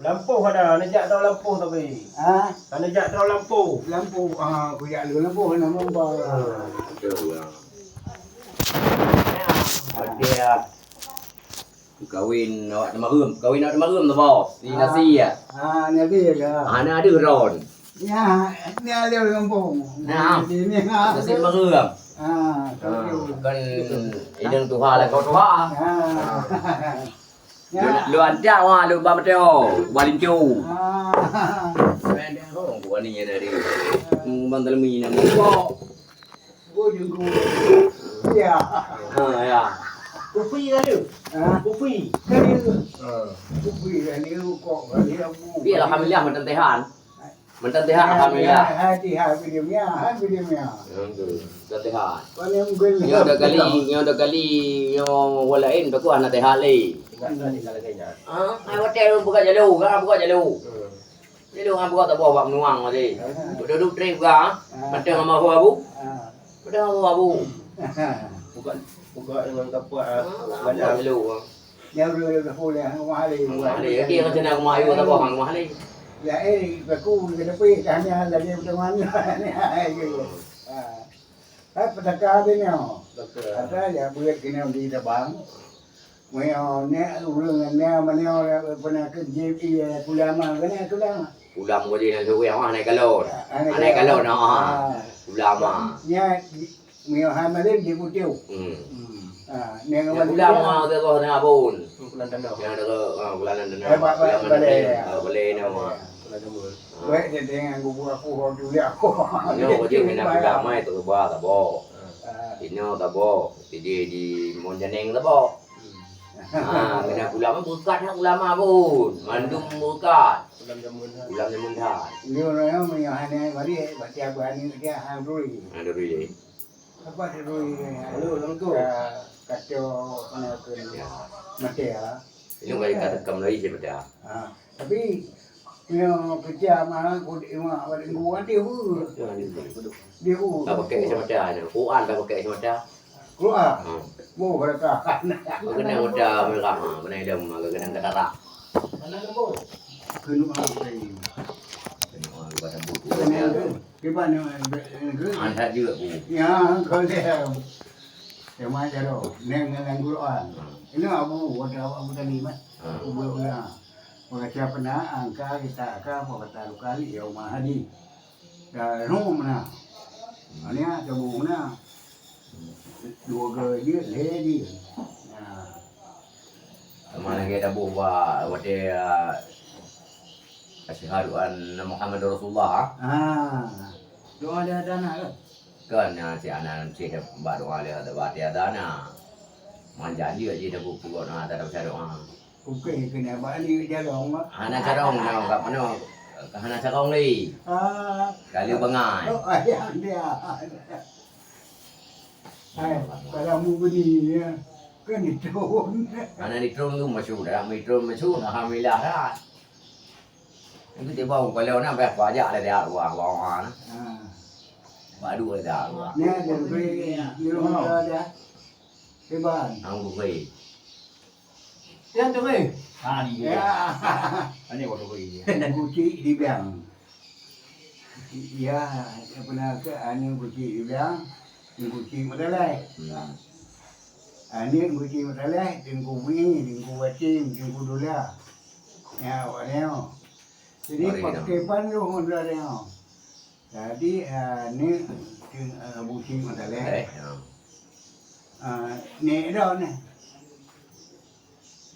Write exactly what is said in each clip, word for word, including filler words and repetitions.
Lampôh ada, neujak droe lampôh tapi. Ha? Neujak droe lampôh. Lampôh, ah, kujak lé lampôh nama ba. Ah, betul lah. Okey ah. Kawin awak Teumaheuem, kawin awak Teumaheuem tu, Bos. Di Nasi ya. Ah, Nasi ya. Ah, na ada Ron. Ya, ni ada lampôh. Nah. Di ni ha. Nasi Teumaheuem. Ah, kan idang tuha lah kau tuha. Ah. Ya. Lu, lu ada wah, lu ba Mateo, ba Lincu. Ah. Ada orang buat ni dari Bang Telmi nak buka. Oh, jengku. Ya. Ha, ya. Kupi kan dia? Ha? Kupi. Kan dia? Ha. Kupi kan dia, kok kan dia, bu. Tapi alhamdulillah, mantong tehat. Mantong tehat, alhamdulillah. Ya, hati, ha, video nya, ha, video nya. Alhamdulillah, mantong tehat. Kan yang mungkin nyoe dah kali, nyoe dah kali, nyoe orang lain, tapi hana tehat lagi. Ingat dah tinggal lagi nya. Ah, ai watèe buka jalur, kan buka jalur. Hmm. Jadi, orang buat tak buat bak menuang tadi. Ah. Duduk trip ga, ah, mantong sama Abu Abu. Ah. Mantong sama Abu Abu. Buka, buka dengan kapak, ah, ah, banyak. Buka dulu, ah. Dia boleh, boleh, boleh, rumah Ali. Rumah Ali. Okey, macam mana rumah Ayu tak buat rumah Ali? Ya, eh, aku boleh kena pergi, tanya lagi teman. Ah. Hai, peutaka teuh nyoe. Betul. Atra jak beuet keunoe di Sabang. Meunyoe nyak ureueng nyan meunyoe peunakeut jép ié pulama keunoe tulang. Pulam keu jih nyan suwéh mah, anai kalon. Anai kalon, ha. Pulama. Nyak meunyoe hai malém jép uteuh. Hmm. Hmm. Ha, nyan pulama teuh na bun. Bulan Tanoh. Nyang deukeue, ah, bulanan Tanoh. Eh, bak, bak, bulanan balai. Tanoh, ah, balai Tanoh, ah. Bulanan Tanoh. Wek, dia dengan gubuk aku, orang tu lihat aku. Nyoe, kau cek kena ulama itu ke bawah, tak bok. Ah. Inoe tak bok. Jadi di Monjaneng tak bok. Hmm. Ah, kena ulama, bukan hak ulama pun. Mandum bukan. Ulam jamun dah. Ulam jamun dah. Dia orang yang hanya balik, baca Quran ni, dia hang duri. Hang duri. Apa tu, Rui? Halo, Assalamualaikum. Ka, kacau, mana ke, ya, mati ya. Ini bukan kata kamu lagi, siapa dah? Ha, tapi, nyoe kerja mah, aku di rumah, awak tunggu nanti, bu. Ya, nanti dulu. Dia, bu. Tak pakai kacamata, ni. Quran tak pakai kacamata. Quran? Hmm. Bu, berkah. Kena mata merah, ha. Kena idam, kena katarak. Mana tu, bu? Kena apa tadi? Kena apa tadi? Kena apa? Kiban nyoe, nyoe, nyoe. An that juga, Bu. Ya, kau lihat. Tema jaro, neng nang Quran. Hmm. Ini Abu, ada Abu tadi, Mat. Hmm. Abu, ya. Baca pernah, angka, kita, angka, apa kata, lukali, ya, Umar Hadi. Ya, no, mana? Mana, ada Bu, mana? Dua ke dia, lé dia. Ya. Sama lagi ada Bu, Pak, watèe, ah, Asyhadu anna Muhammadar Rasulullah, ha? Ah. Doa lé adhan ke? Kan, ya, si anak si bak doa lé, bak adhan, ha. Manjadi aja dah buku doa, tak ada doa. Okey, kena bak ni jalan, Mak. Hana carông, na, kat mana? Hana carông lagi. Ah. Kali bangai. Oh, ayah dia. Hai, kalau mu bini, ya. Kan ditrôn. Hana ditrôn tu masyhur dah. Ditrôn masyhur, alhamdulillah dah. Itu tiba kalau nak bayar pajak dah dia, wah, wah, wah. Ha. Baru dah, wah. Ni ada beri, ni rumah dah. Kiban. Hang beri. Yang tu, eh? Ha, ni dia. Ya. Ini waktu beri dia. Kucing di biang. Ya, pernah ke anu kucing juga, kucing matalai. Hmm. Anu kucing matalai, Teungku Bui, Teungku Batim, Teungku Dula. Ya, awak nyoe. Jadi, pakai pan roh modal nyoe. Jadi, ah, ni, ah, kucing matalai. Eh, ya. Ah, ni dah ni.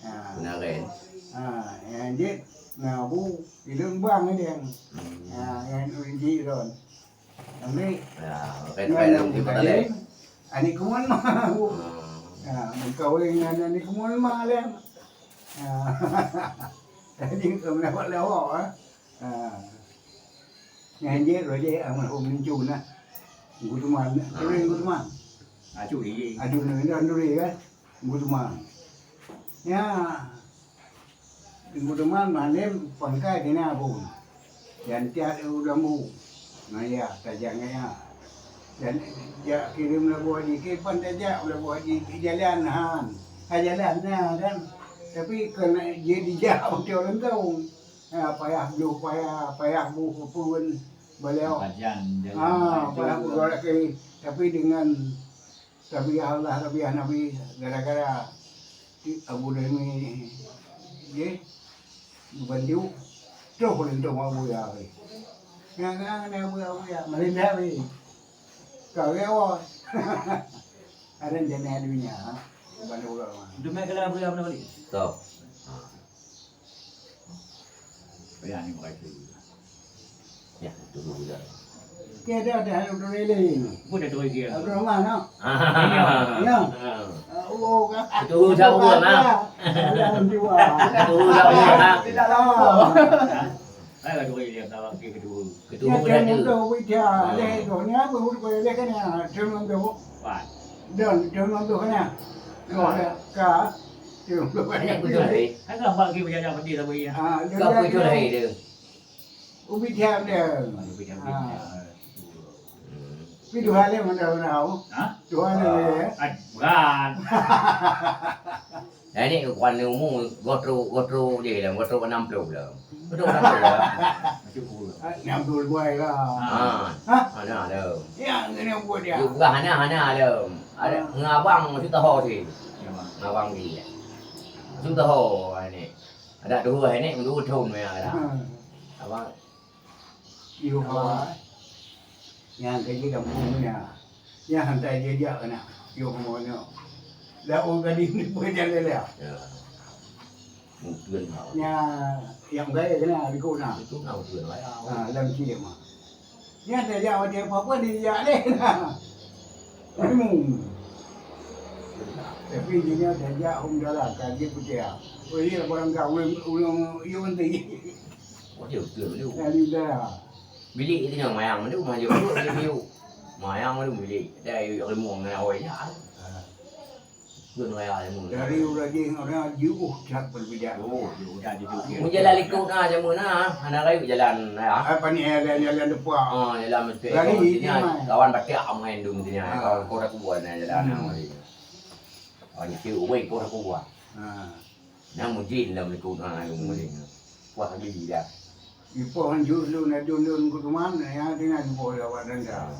Ha. Beuna ren. Ha, nyang jeuet na bu ilôn bang idéng. Hmm. Ha, nyan ureueng jih lôn. Ambil. Ya, ren, nyan ren, ren, ren, ren. Aneuk keumuen ma bu. Hmm. Ha, meukawen ngon aneuk keumuen ma lé. Ha. Jadi keu lewat-lewat, ha. Ha. Nyan jih roh jih almarhum Lincu nah. Geuteumèe, Teungku Teumèe. Aju jih. Aju nyan dah duri kan. Geuteumèe. Ya. Geuteumèe malém pangkai tina pun. Jan tiat u lambu. Ngaya, tajak ngaya. Dan jak kirém lagu haji, kiban tajak lagu haji, di jalan han. Ha jalan na kan. Tapi kena je dijak beutôi lengkong. Payah bloh, payah, payah bu peue pun beliau. Pajan jalan Ah, itu payah juga. Bergerak ke, tapi dengan tabiat Allah, tabiat Nabi, gara-gara ti-, Abu Demi, ye, bantu, terus lintong Abu Ya. Yang kan Abu Ya, Abu Ya, melindah ni. Kau ya, wah. Ada jenis dunia, ha? Bukan orang. Demi kalau Abu Ya, mana balik? Stop. Payah ni pakai tu. Ya, tunggu je. Okey, dah, dah, Abdul Rele ni. Pun dah turun dia. Abdul Rahman, no? Ah. Ya. Ah, oh, kan. Betul, jauh lah. Jauh lah. Betul, jauh lah. Tidak lama. Hai, dah turun dia, tak wakil kedua. Ketua Ya, dah dia ada. Mudah, wih, dia. Ah. Leh, tu. Ni apa, wih, wih, leh kan, ya. Dia mudah. Pat. Dan dia mudah kan, ya. Loh, ya. Ka. Dia mudah. Ini betul, eh? Kan nampak lagi berjalan pedih sama dia. Ah, dia Kau dah betul, dia. Eh, dia. Ubi thiam dia. Ubi thiam dia. Ah. Hmm. Tapi dua hari mana tahu. Ha? Dua hari Ah, ya. Ai, bukan. Nah, ini ukuran umu gotro, gotro je lah, gotro enam puluh lah. Gotro enam puluh lah. Macam pula. Ah, enam puluh lebih lah. Ah. Ha? Mana ada? Ya, kena buat dia. Dia bukan hana, hana ada. Ada Ah. ngabang masuk tahu sih. Ya, bang. Ngabang dia. Masuk tahu ini. Ada dua ini, dua tahun ya ada. Hmm. Abang Yoh, Apa? Nyang ka jeuet gampông nyan. Nyang hantai jijak keunan. Yoh, kamoe nyoe. Laôt ka di, di peue jalan lé. Ya. Mungkin hal. Nya, nyang gaya keunan, di kona. Itu nak mungkin lah, ya. Ha, lam ciem, ha. Nya tajak watèe apa-apa dijak lé. Ilmu. Tapi jih nyan tajak hom dalam, ka jeuet peucaya. Oh, iya, barang ka, ulôn, ulôn, iya, penting. Oh, dia betul tu. Dari udara. Bilik tu nyoe mayang tu, maju tu, dia bilik. Mayang tu bilik. Dah, ilmu ngon awai nyan. Ha. Betul raya ilmu. Dari urang jih, urang jiôh that berbeda. Oh, jiôh that, jiôh that. Mun jalan likot na, jameun na, hana rayeuk jalan, ya. Apa ni, jalan, jalan depan. Oh, jalan mesti. Lari, jalan. Kawan batak main tu mesti nya. Ha. Kawan kau dah kuat na jalan, hmm, na, mari. Kawan kecil, weh, kau dah kuat. Ha. Nyan mujin lam likot, ha, ilmu mujin. Puas lagi dah. Ipoh hanjeuet lôn, aduen lôn keu teuma, nyan tinggai ipoh lé awak tanda.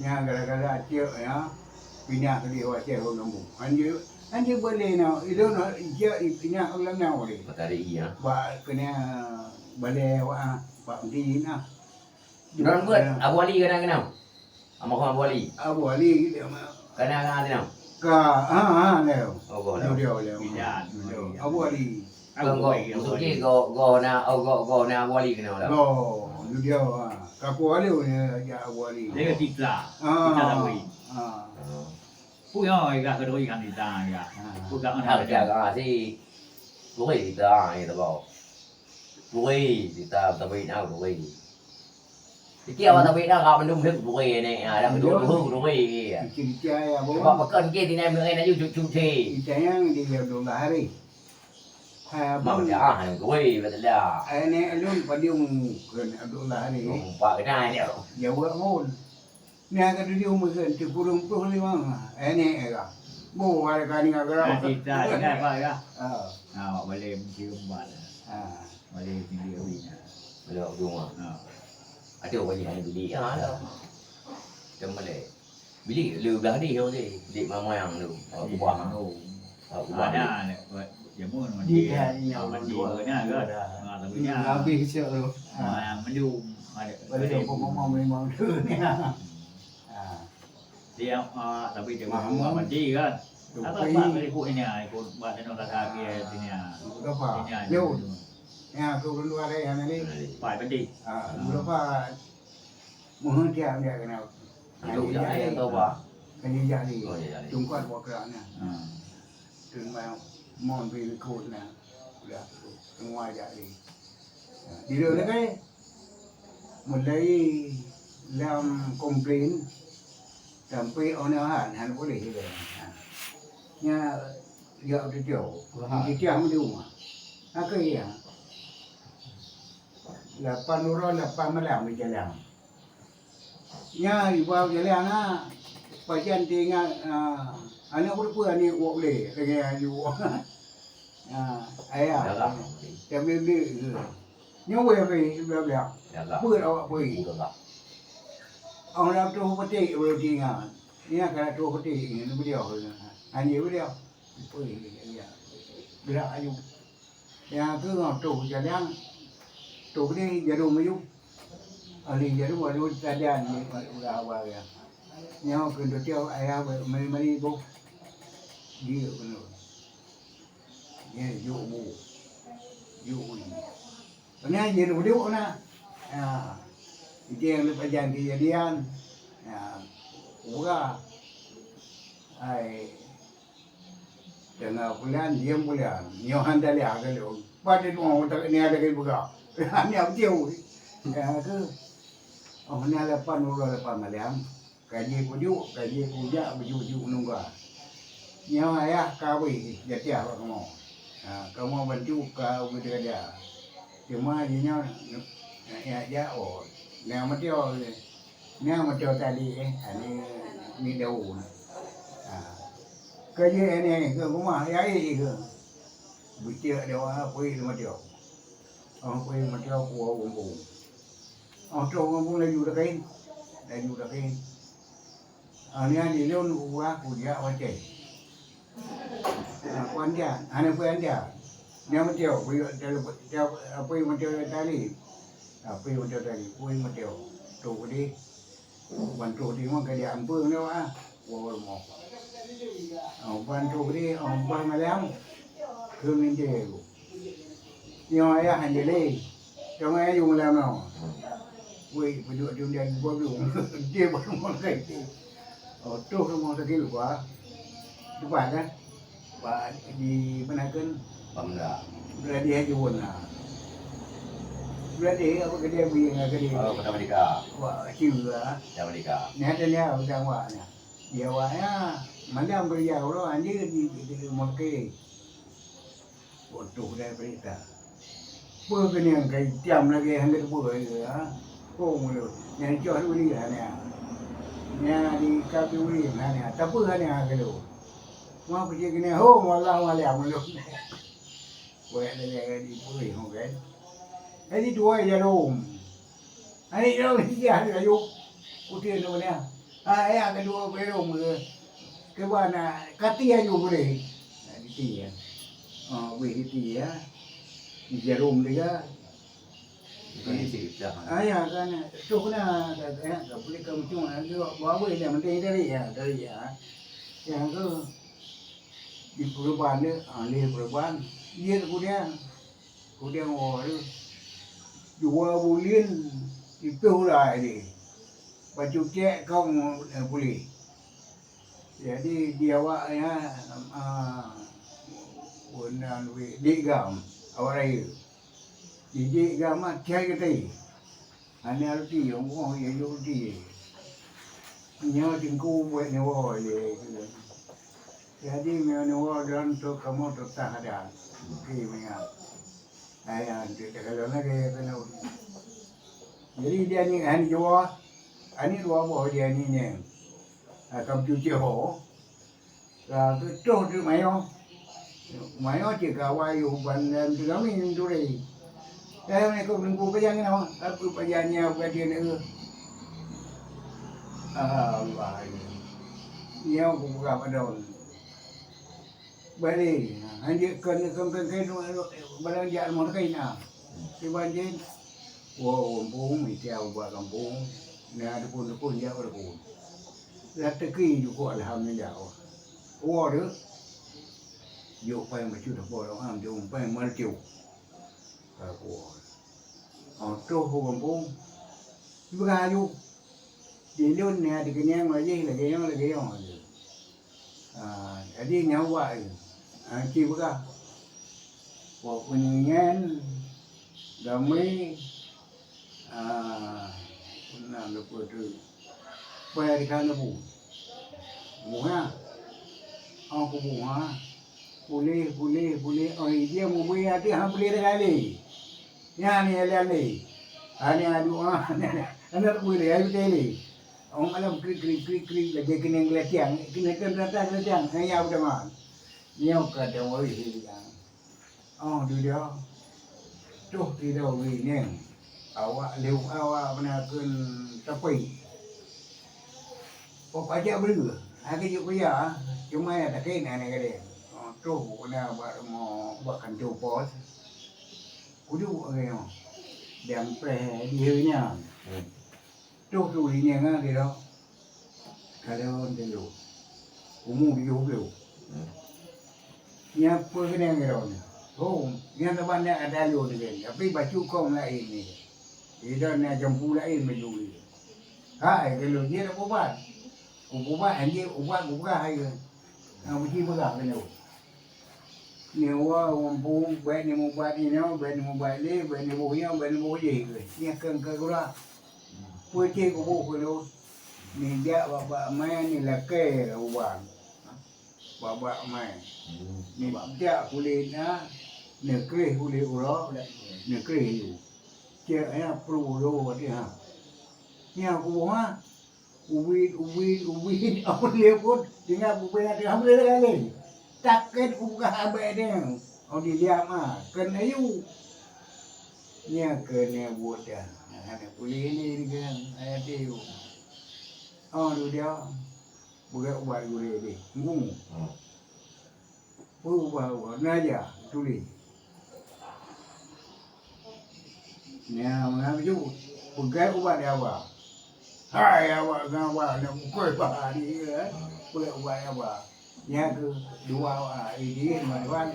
Nyan gara-gara cek, ya, pinah keudeh u Aceh, u Lombo. Hanjeuet, hanjeuet boleh na, ilôn ijak ipinah u Lombo lé. Matahari, ya. Bak keuneuk balèe awak, ah, bak meuti na. Droeneuh buet, Abu Ali keuneuk, keuneuk. Almarhum Abu Ali. Abu Ali, dia ma- Ka na, ka na, ka na. Ka, ha, ha, lé. Oh, goh lé. Dia, dia, dia. Iya, dia. Abu Ali. Goh, goh, maksud jih goh, goh na, oh, goh, goh na Abu Ali keunoe lah. Goh, dia, ha. Ka Abu Ali, ya, ya, Abu Ali. Dia Tita. Ah. Tita Lawi. Ah. Pun ya, ya, kedua ikan Tita, ya. Ah. Pun kat mana Ah, ada? Jaga si Puri Tita, ya, tak tahu. Puri, kita tabri na puri. Sikit awak tabri na, ka mandum hek puri ni, ada betul tu puri. Sikit-sikit ya, Bang. Sebab pekan sikit tinggal mengenai aju cucu si. Kita yang di Abdullah Hari. Ha, Mak Bang. Macam ah, puri, betul dah. Eh, ni alun padum kan Abdullah Hari. Empat kena dia. Jawab pun. Nyan ka tujoh meuseuen sikureueng ploh limong, eh, nèk ka. Boh, ada kani agak. Nah, cerita dengan apa ya? Ah. Ha, awak balèe mencium bak. Ha. Balèe tinggi awak. Balèe awak rumah. Ha. Ada orang yang bilik. Ha, ada. Macam balèe. Bilik le belah ni, orang tu. Bilik mama yang tu. Awak kubah. Oh. Awak kubah. Ada, jamun mandi. Dia, dia, mandi dua. Mana kan? Ha, tapi hmm, dia. Habis siap tu. Ha, yang mendung. Ada. Balèe pun mama memang tu ni. Ha. Dia, ah, tapi dia Mahmud. Bukan mati kan? Tupi. Apa, apa ikut ini, ah, ikut buat anu kata dia sini, ah. Ikut apa? Ini, ah, Yun. Ini. Ya, aku dulu ada yang ini. Pak Bedi. Ah, dulu apa? Mohon dia, dia kena. Aduh, yang ini. Tahu apa? Kena jadi. Oh, ya, jadi. Tungkat buat kerana. Hmm. Tun mai mon pi likot na. Udah, semua jadi. Di lôn lagèe mulai lam komplain sampai ona han, han boleh juga. Ha. Nya, ya, betul. Faham. Kita maju. Ha, ke iya. Lapan uroe, lapan malam di jalan. Nya, iba jalan na, pajan teuingat, ah, aneuk beureupeue aneuk wok lé, lagèe aju. Ah, ayah. Dalam. Tapi beu ke. Nyoe wéh pih blah-blah. Ya Allah. Beuet awak pih. Udah lah. Awak dah troh peutik, beuet ingat. Ingat ka troh peutik, ini beliau. Hanya beliau. Pih, ya. Gerak aju. Nyang keu ngon troh jalan. Troh ni jarum aju. Ahli jarum aju sajan ni udah awal ya. Nyoe keu dutiang ayah mari-mari boh. Dia kena. Nyan jok bu. Jok bu. Kena jeuet duek na. Ha. Itu yang lepas jalan kejadian. Ha. Ura. Hai. Tengah bulan, diam bulan. Nyohan dah lihat ke lu. Pada dua orang tak ni ada ke buka. Ni apa dia? Ya ke. Oh, ni lapan ulah lapan malam. Ka jipeuduek, ka jipeuduek, beujeuet-jeuet nungga. Nyoe ayah ka abéh jatiah bak kamoe. Ha, kamoe bantu ka ubé teuka dia. Cuma jih nyoe, nyoe jak, oh, nyang meuteo, nyang meuteo tadi, eh, ni, ni daun. Ha. Ka jih ni ke rumah, ya, eh, ke. Beucek dia, apa, eh, meuteo. Oh, apa, eh, meuteo, kuah umpung. Oh, troh ngon bung laju dakén. Laju dakén. Ah, nyan di lôn uah kujak watèe. Ah, kuan dia, hana kuan dia. Nyan meuteo, kujak, apui meuteo tali. Apui meuteo tali, apui meuteo. Troh di. Ban troh di mah ka dia ampeu nyoe ah. Wa rumoh. Oh, ban troh di, oh, ban malam. Keu minta aku. Nyoe ayah han jilé. Teuma ayah yue lam nyoe. Wei, peuduek dum dan dua belum. Dia baru mau sakit. Oh, troh rumah sakit lupa. Depan kan? Pak di mana kan? Pamda. Berada di Hajun lah. Berada apa kedai beli dengan kedai. Oh, Kota Merdeka. Wah, syu lah. Kota Merdeka. Ni ada ni, macam awak ni. Di awak ni, malam kerja orang, anjir di, di, di rumah sakit. Bodoh dah berita. Peue keuneuk kai tiam lagèe hana teupeu lagèe, ha? Kong ulôn. Nyang cok ulôn hana. Nyang di kaki ulôn hana. Tapi hana keu lôn. Mau keucil keuneuk, ho, wallahu alam ulôn. Wek lagèe di pui ho kan. Jadi dua jarum. Hai, nyoe sia ayueb. Kuteun nyoe nyan. Ha, ya, keudua belom ke. Keuban na, kati ayueb boleh. Na, kati ya. Ha, boleh kati ya. Di jarum dia. Bukan isi dah. Ha, ya, kan. Tuh na, ya, tak boleh kamu cuma nanti bawa boleh dia menteri dari ya, dari ya. Yang tu di perubahan dia, ha, leh perubahan. Dia kemudian Kemudian woe tu, dua buleuen siplôh uroe lé. Bacut cek kong, eh, puléh. Jadi, di awak nyan, ah, wan nan wéh, Diek Gam, awak rayeuk. Di Diek Gam nyan, cai geutai. Hana ruti, oh, ya, ya ruti. Nyoe teungku buet nyoe, ya, ya. Jadi, meunyoe nyoe dan tu kamoe tutah adat. Oke, meunyoe. Ayah, nanti tak kalau lagi, ya, kena. Jadi, dia ni, han jua. Ani dua boh dia ni, ni. Ah, kam cuci ho. Ka geutoh teuk mayoh. Mayoh cit ka awai uban lam teugami turi. Eh, assalamualaikum, Teungku, pajan keunoe? Aku pajan nyan, pajan nyan. Ah, Allah, ya. Nyoe kupeugah padon. Bali, hanjeuet kon, kon, kon, kon, barang jak rumoh teuka na. Siban jén, woe gampông, itiak ubak gampông, na dukon-dukon jak u dukon. Lateuki jukuk alhamdulillah. Woe deuh, jok paih bacut teupeu doa, jok paih meureucok. Ka kuwoe. Oh, troh u gampông. Jipeugah laju. Di lôn nyan dikeunong lagèe, lagèe nyoe, lagèe nyoe. Ah, jadi nyan awak nyan. Ah, ci peugah. Wak peuninggan, damé, ah, peue nan lupa tu. Paya di kana bu. Bunga. Oh, ku bunga. Puléh, puléh, puléh. Oh, dia mubui hati, ha, puléh dah kali. Nyan ni, nyan ni. Ha, ni, aduh, ha, ni, ni. Anak boleh, ayo tele. Oh, malam krik, krik, krik, krik. Lagi kena gelatiang. Kena kena datang gelatiang. Nyan, ya, udah, man. Nyoe ka dong wéh hilang. Oh, dudoe. Toh sidroe geuh inong, awak lheueh awak meunan kheun tapi. Pok pajak beuleue, hana geujok kuya, cuma nyang sakét na aneuk gadéng. Oh, toh na bak rumoh, bak kantô pos. Kuduek lagèe nyoe. Dan preh di nyan. Hmm. Toh tu inong nyan sidroe. Kalon teuh lôn. Umu tujoh ploh. Hmm. Nyan peue keunong droeneuh? Hom, nyan teuma na ata lôn nyan, tapi bacut kong laén nyan. Idong na jampu laén baju nyan. Hai, keu lôn jeuet kubat. Kubat, anjing ubat kupeugah hai. Nyang meusti peugah keu lôn. Nyoe ureueng muphom, bèk neumubat inoe, bèk neumubat lé, bèk neuboh nyoe, bèk neuboh jéh. Nyan kheun keu gura. Peue cit kuboh keu lôn? Neujak bak-bak mè neulakèe uban. Bak-bak mè. Hmm. Neujak kulét na, neukreh kulét uroe, neukreh yue. Cit nyan pruet lôn watèe ha. Nyan kuboh ha. Ubit, ubit, ubit, oh lé phon, tinggai bubena teuh hana lé lé. Takét ubah abéh deuh, oh diliak ma, keuneuk yue. Nyan keuneuk buet dah. Hana puléh lé nikeue, ayat yue. Oh, dudoe, peugah ubat gurèe deh, ngung. Hmm. Peue ubat-ubat? Neuja tuléh. Nyan meunan ju peugah ubat di Aba. Hai Aba, ngon Aba, na bukon bah di, eh. Peugah ubat di Aba. Nyan keuh dua, ah, Idris ngon Ridwan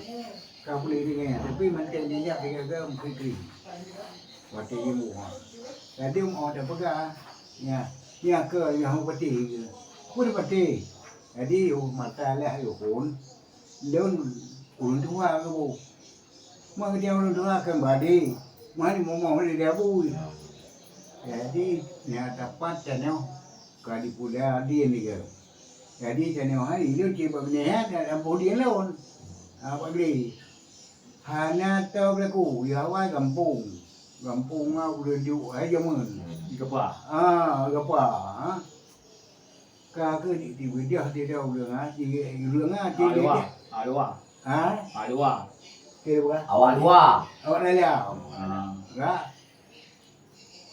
ka puléh tinggai. Tapi mantong jijak tinggai meukeuri-keuri. Watèe jimeu'ah. Jadi meu'ah tapeugah, nyan, nyan keuh nyang patéh keuh. Peue patéh? Jadi, oh, mata lheueh ayô phon. Lôn ureueng tuha keuh. Meunyoe ureueng tuha kan badi, mari momoh lé di abui. Jadi, nyang teumpat tanyoe ka dipuda adin lé. Jadi, tanyoe hai lôn cit bak binéh nyan, dan boh adin lôn. Ha, bak glé. Hana tao beulaku, ya awai gampông. Gampông ma ureueng duek hai jameun. Geupah. Ah, geupah, ha. Ka keuh di, di beudôh di dau ureueng, ha, di ureueng, ha, di, di, Alua. Alua. Ha? Alua. Kira bukan? Awak dua. Awak dua. Ah. Enggak.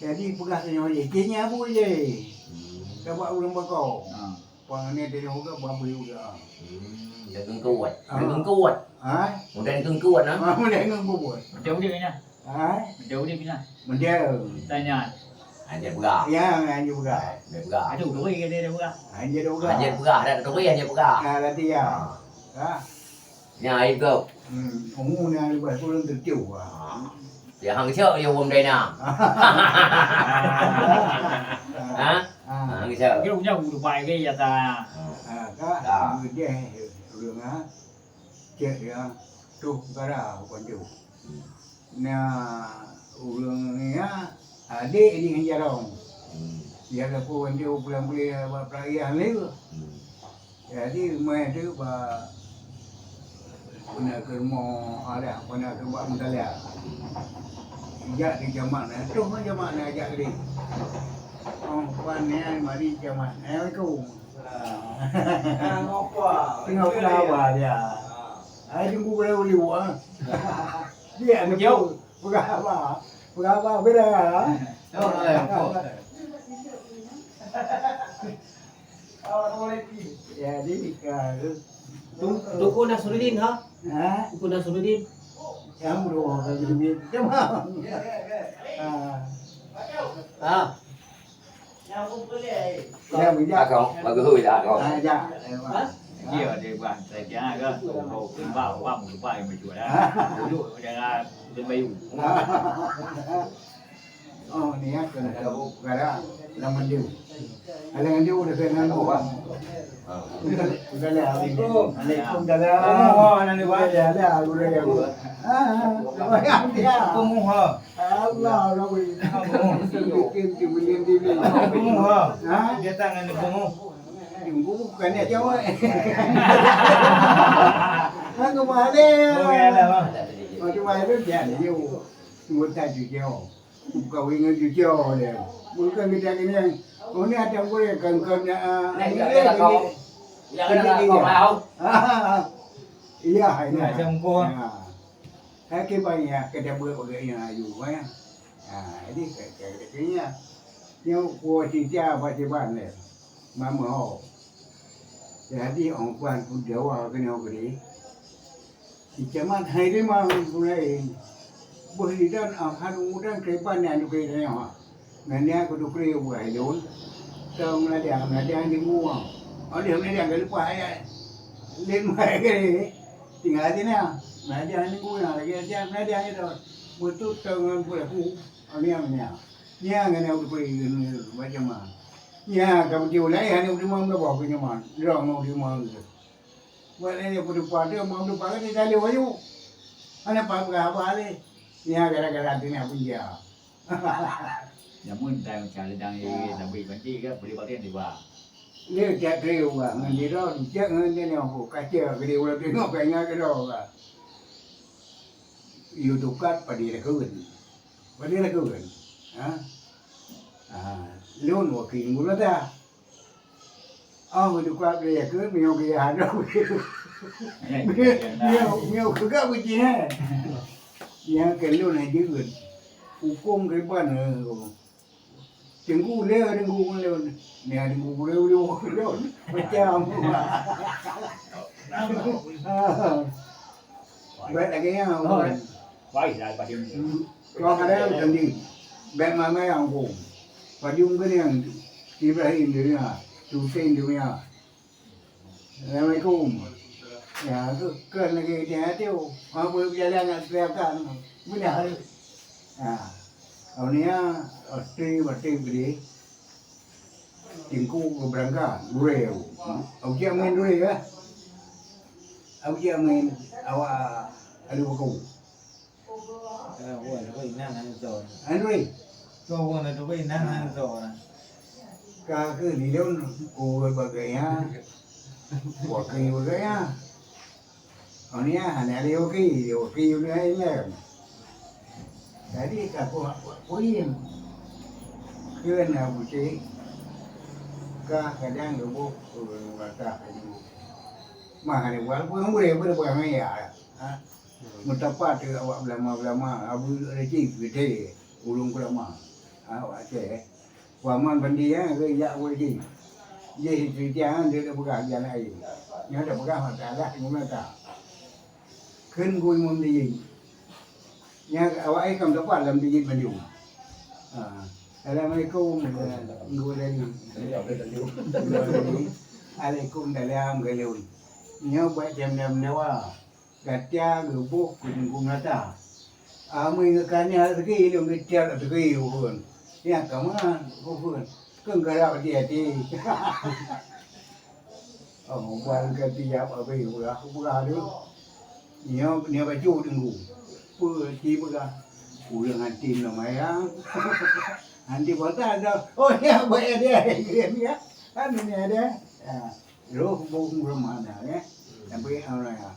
Jadi peugah tanyoe je, keu nyan abu je. Hmm. Sabab ureueng bako. Ah. Pang ni tanyoe juga, pang bui juga. Hmm, dia geungkuat. Ah. Dia geungkuat. Ha? Mudah geungkuat, nah. Ah, mudah geungkuat. Macam dia ni. Hai? Meudeu udép nyan. Meudeu. Tanya. Hanjeuet peugah. Ya, hanjeuet peugah. Hanjeuet peugah. Aduh, doi kata dia peugah. Hanjeuet peugah. Hanjeuet peugah, dah doi hanjeuet peugah. Ha, berarti ya. Ha. Ha. Nya, itu. Hmm, umur ni lebih kurang tujuh. Ha. Ya, hang siap ya, Wong Dai na. Ha? Ha. Hang siap. Dia punya guru baik ke, ya, tak? Ha. Ha, tak? Tak. Dia, dia, ha. Cek dia, tuh gara, bukan tu. Hmm. Na ureueng nyan adék jih ngon jarong. Hmm. Dia laku ngon dia pulang-pulang bak peuraya lé. Hmm. Jadi, meuh tu bak, pernah ke rumoh, ada pernah ke bak Mutala. Jak di jamak na, troh jamak na jak di. Oh, pan nyan mari jamak. Assalamualaikum. Salam. Teungoh peugah dia. Hai, tunggu boleh ulu, ah. Dia ni peugah apa? Peugah apa beda, ah? Oh, eh, apa? Jadi, ka, Tung-, Tungku Nasruddin, ha? Ha? Tungku Nasruddin. Yang belum orang lebih. Ha. Ha. Akong, bagus hui dah akong. Ha, ya. Ha? Dia ada bah, saya kira ke, bau, bau, bau, bau, bau, yang baju dah. Duduk dalam Bayu. Oh, ni ya, kena ada bau perkara dalam mandu. Dalam mandu udah kena bau, bau. Assalamualaikum. Waalaikumsalam. Oh, nanti, Pak. Ya, ya, udah ya. Ah, ya, ya. Pemuha. Allah, Rabbi. Bikin tu, bikin tu, bikin tu. Pemuha. Ha? Dia tangan dia pemuha. Tunggu, bukan nak jawab. Aku balik. Oh, ya, dah, Bang. Macam mana dia ni? Tunggu tak jujur. Bukan ingat jujur dia. Bukan kita kena. Oh, ni ada boleh kan kau nak, ah, nak ni dia kau. Nak kena kau. Iya, ini. Nak jangkau. Ya. Hai kiban nyak ka tabeuet bak geuh nyan aju, eh. Ha, jadi ka, ka, ka, ka nyak. Nyoe kuwoe sita bak siban lé. Mameuho. Jadi ong kuan peudawa keunoe keudeh. Di camat hai limong pulain. Boh lidan ah, han umudan kiban nyan keu tanyoe. Nyan nyan kutukri buah ilôn. Tong meunadang, meunadang di mua. Oh, lheueh meunadang ka leupah ayat. Lheueh meunadang ka lheueh. Tinggai di na. Meunadang di mua lagèe aja meunadang itu. Beutôi tong ngon peulaku. Oh, nyan, nyan. Nyan ngon kutukri macam mana. Nyan ka beutôi ulai hana uteumong gaboh keu nyoman. Droe ngon uteumong tu. Buat lé peutupa tu, mau tupa kan dia lalu ayu. Hana paham ke haba lé. Nyan gara-gara tu nyan pun dia. Namun tai macam ledang ye, tapi banci ke boleh pakai tiba. Dia tak kira orang ngan dia dah, dia ngan dia ni apa, kaca ke dia ulang tengok, ka ingat ke dah orang. You tukat pada dia kawin. Pada dia kawin. Ha? Ha, lôn wakil guru dah. Oh, meutuka gaya ke, meunyoe gaya hana. Meunyoe, meunyoe, meunyoe keu gak beuji, eh. Nyang keu lôn hai jeuet. Hukôm keu ban, eh. Teungku lé, teungku lôn. Ni teungku lé, lôn. Macam. Baik lagi ya, oh. Baiklah, pada Kau kadang tadi, bèk mamai anggong. Padum keunong, Ibrahim dunia, Husein dunia. Assalamualaikum. Ya, tu kan lagi dia tu. Apa jalan nak teriakan? Benar. Ha. Kau ni ya, pasti, pasti beli. Tingku ke berangkat, gureu. Aku jak main dulu ya. Aku jak main awak ada buku. Ka keu lilôn ku bagaya, wakil bagaya. Awak nyan hana lé wakil, lé wakil nyan ilèe. Jadi ka ku, ku, kuim. Keu na bucéh, ka kadang geuboh, eh, rata laju. Mah hana buat peue, boleh, boleh peugah ngon ya. Ha? Meutapat awak beulama-beulama, Abu Rejim, geude, ureueng ulama. Ha, awak Aceh. Paman Bandi nyan geujak u Beijing. Jih seutia nyan jeuet peugah jalan laén. Nyoe tapeugah masalah guna ta. Kheun gui meumeudiying. Nyan awak ai ka meudapat lam dijit bandum. Ha. Assalamualaikum, Guru Dali. Waalaikumsalam, Galun. Nyoe buet jam-jam dewa. Gata geuboh keu teungku meurata. Amai geukana rezeki lôn geutiep rezeki ulôn. Nyang ka meunan ulôn. Keu galak di até. Oh, ban ka tiap abéh ulah, ulah tu. Nyoe, nyoe bacut teungku. Peue ci peugah? Ureueng hantim lumayang. Hantim bota dah. Oh, ya, baik dia. Ya. Kan ni ada. Ya. Roh bung rumah dah, ya. Tapi orang ya.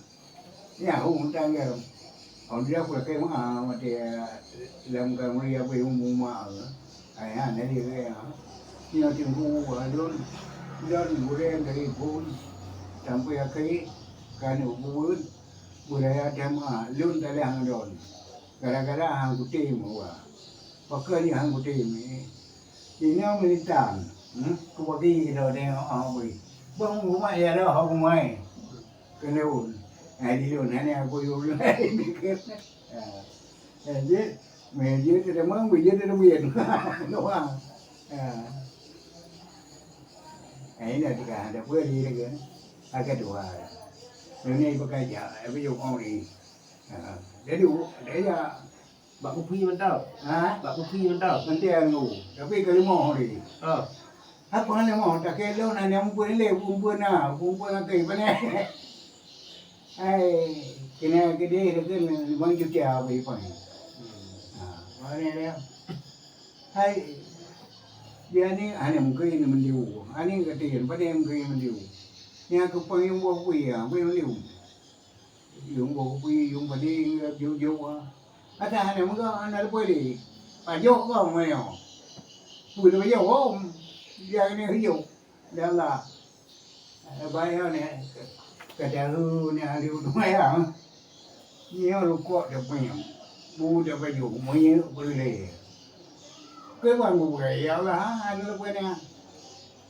Nyan hông tanggai. Ôn dia peureulakèe meu'ah watèe lam kamri abéh umu ma. Ai han lé keu nyan. Nyoe teungku ulôn, lôn gurèe dari phôn sampoe akhé keuneuk beuet beuraya teuma lôn talah ngon lôn. Gara-gara han kutem wa. Pakon nyoe han kutem, eh. Inoe meulintang, hmm? Kubagi keudroe tengok, oh, bui. Bang rumah ya dah, oh, rumah. Keu lôn. Hai di lôn, hai ni aku yue lôn. Ha. Jadi, meunyoe teuma, meunyoe teuma. Doang. Ha. Hai ni dah ada peue di lagi. Agak dua. Ini bekerja, tapi yuk orang ni. Ha. Jadi, dia Bak kupi mantap. Ha? Bak kupi mantap. Mantap ngu. Tapi ka leumoh lé. Ha. Apa leumoh? Tak kira lôn hana muphom lé, muphom na, muphom na kai pané. Hai, kena gede dekat lima juta apa ipan. Ha, mana dia? Hai, dia ni hana mungkin mendiu. Ani kata dia, pada mungkin mendiu. Ni aku panggil buah kuih ya, buah mendiu. Yum goh bui, yum bani, yum jok, ah. Ata hana meugoh, hana leupah lé. Pajok goh meunyoe. Bui leupah jok, hom. Dia keuneuk jok. Ya Allah. Bayar ni. Kata hu ni ahli rumah ya. Nyoe rukok teupeunyang, bu teupajoh, meunyeuk peureulée. Keuban bubukai, ya Allah, hana leupeue nyan.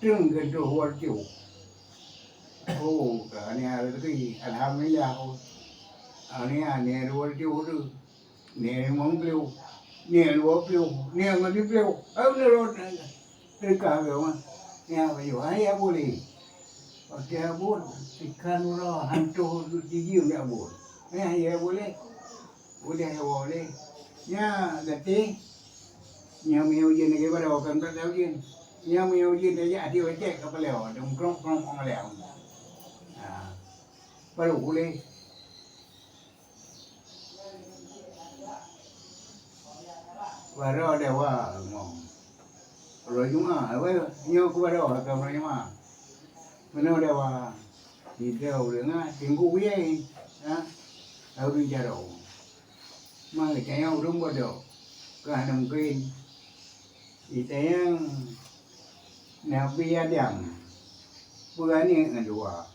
Treun keu troh uroe teuh. Oh, ka nyan rezeki, alhamdulillah. Oh. Ah, nyan, nyan uroe teuh tu. Nyan limong ploh, nyan dua ploh, nyan lima ploh. Ah, uroe teuh. Teuka keu mah. Nyan pajoh, ah, ya boleh. Oke, abon, ikan uroe hantoh jijiem ya, abon. Nyan, ya boleh. Udeh woe lé. Nya gata, nyang meunyoe ujeuen lagée baroe kan brat ujeuen. Nyang meunyoe ujeuen tajak di wacék ka peuleue, dong krong-krong ngon leueng. Ha. Baru ulée. Baroe dewa ngom. Uroe Jumat, awai nyoe keu baroe ka uroe Jumat. Meunoe dewa. Sidroe ureuëng ah, singgu uyée, ha, ureuëng jaroe. Ma geutanyoe ureuëng bodoh, ka hana mungken. Geutanyoe Nabi Adam, peue aneuëk ngon dua.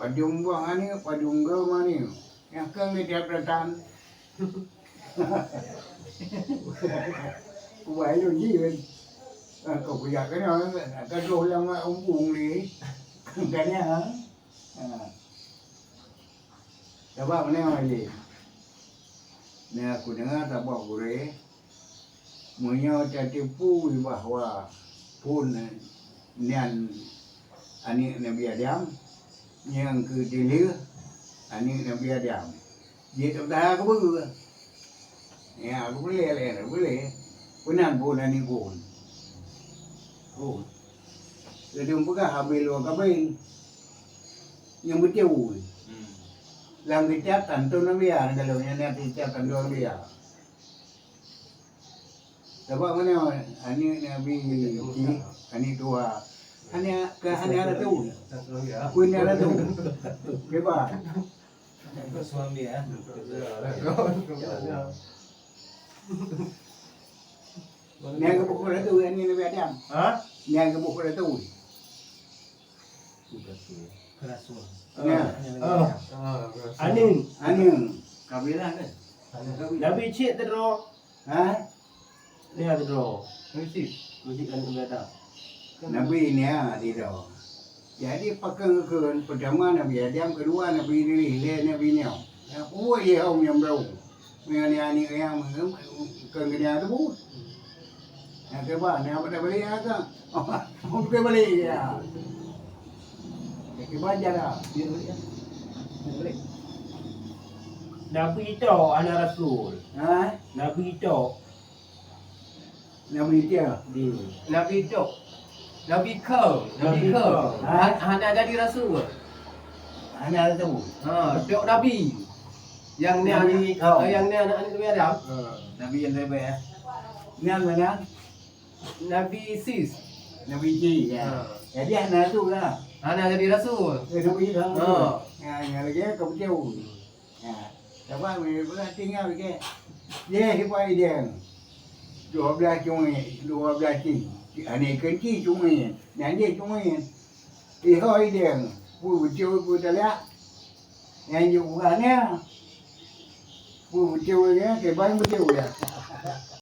Padum boh aneuëk, padum goe aneuëk. Nyang keu geujak datang. Kubai lôn jih kan. Ka kujak keunoe, ka troh lam umpung lé. Ka nyan. Ha. Sabab meunoe lé. Nah, kudeungoe saboh gurée, meunyoe tateupeue bahwa phon nyan aneuëk Nabi Adam, nyang keu dileuh aneuëk Nabi Adam. Jeuet teupeutaha keubeue. Ya, keubeulée lé, keubeulée. Peunan phon aneuëk phon. Phon. Laju peugah habéh lôn kaben. Nyang beutôi. Hmm. Lam kitab tantu Nabi ya, kalau nyang na kitab tantu Nabi ya. Sabab meunoe, aneuëk Nabi, aneuëk tuha. Hana, ka hana ratu. Pun hana ratu. Kiban. Suami, ya. Nyang geuboh ratu, aneuëk Nabi Adam. Ha? Nyang geuboh ratu. Rasul. Nah. Ah, ah, Rasul. Aneuëk. Aneuëk. Kabilah kan? Nabi cit teuh droe. Ha? Nia teuh droe. Nabi cit. Nabi cit kan keubiasa. Nabi nia teuh droe. Jadi pakon keu peutama Nabi Adam, keudua Nabi Idris, lhée Nabi Nuh. Nah, peue lhée hom nyang brôk. Meunyoe aneuëk nyang kon geunya teubeuet. Nyang keuba, nyang pada balik ya kan? Mungkin balik ya. Nyang keuba jalan. Nabi Isa hana rasul. Ha? Nabi Isa. Nabi Isa. Hmm. Nabi Isa. Nabi Isa. Nabi Isa. Nabi Isa. Ha? Han-, hana jadi rasul. Hana rasul. Ha, tok Nabi. Yang ni Nabi anak, Isa. Eh, yang ni anak-anak Nabi Adam. Ha, Nabi yang terbaik, eh. Yang mana? Nabi Sis. Nabi Sis, ya. Ha. Jadi hana rasul lah. Hana jadi rasul. Eh, Nabi Isa. Ha. Ya, yang lagi, eh, kau betul. Ha, sabab meunyoe beulah tinggai bukét. Jih sipa ideng. Dua blah cungit, dua blah cing. Aneuëk keunci cungit, nyan jih cungit. Iho ideng, peue beutôi peue talak. Nyan jih bukan ya. Peue beutôi ya, kiban beutôi ya.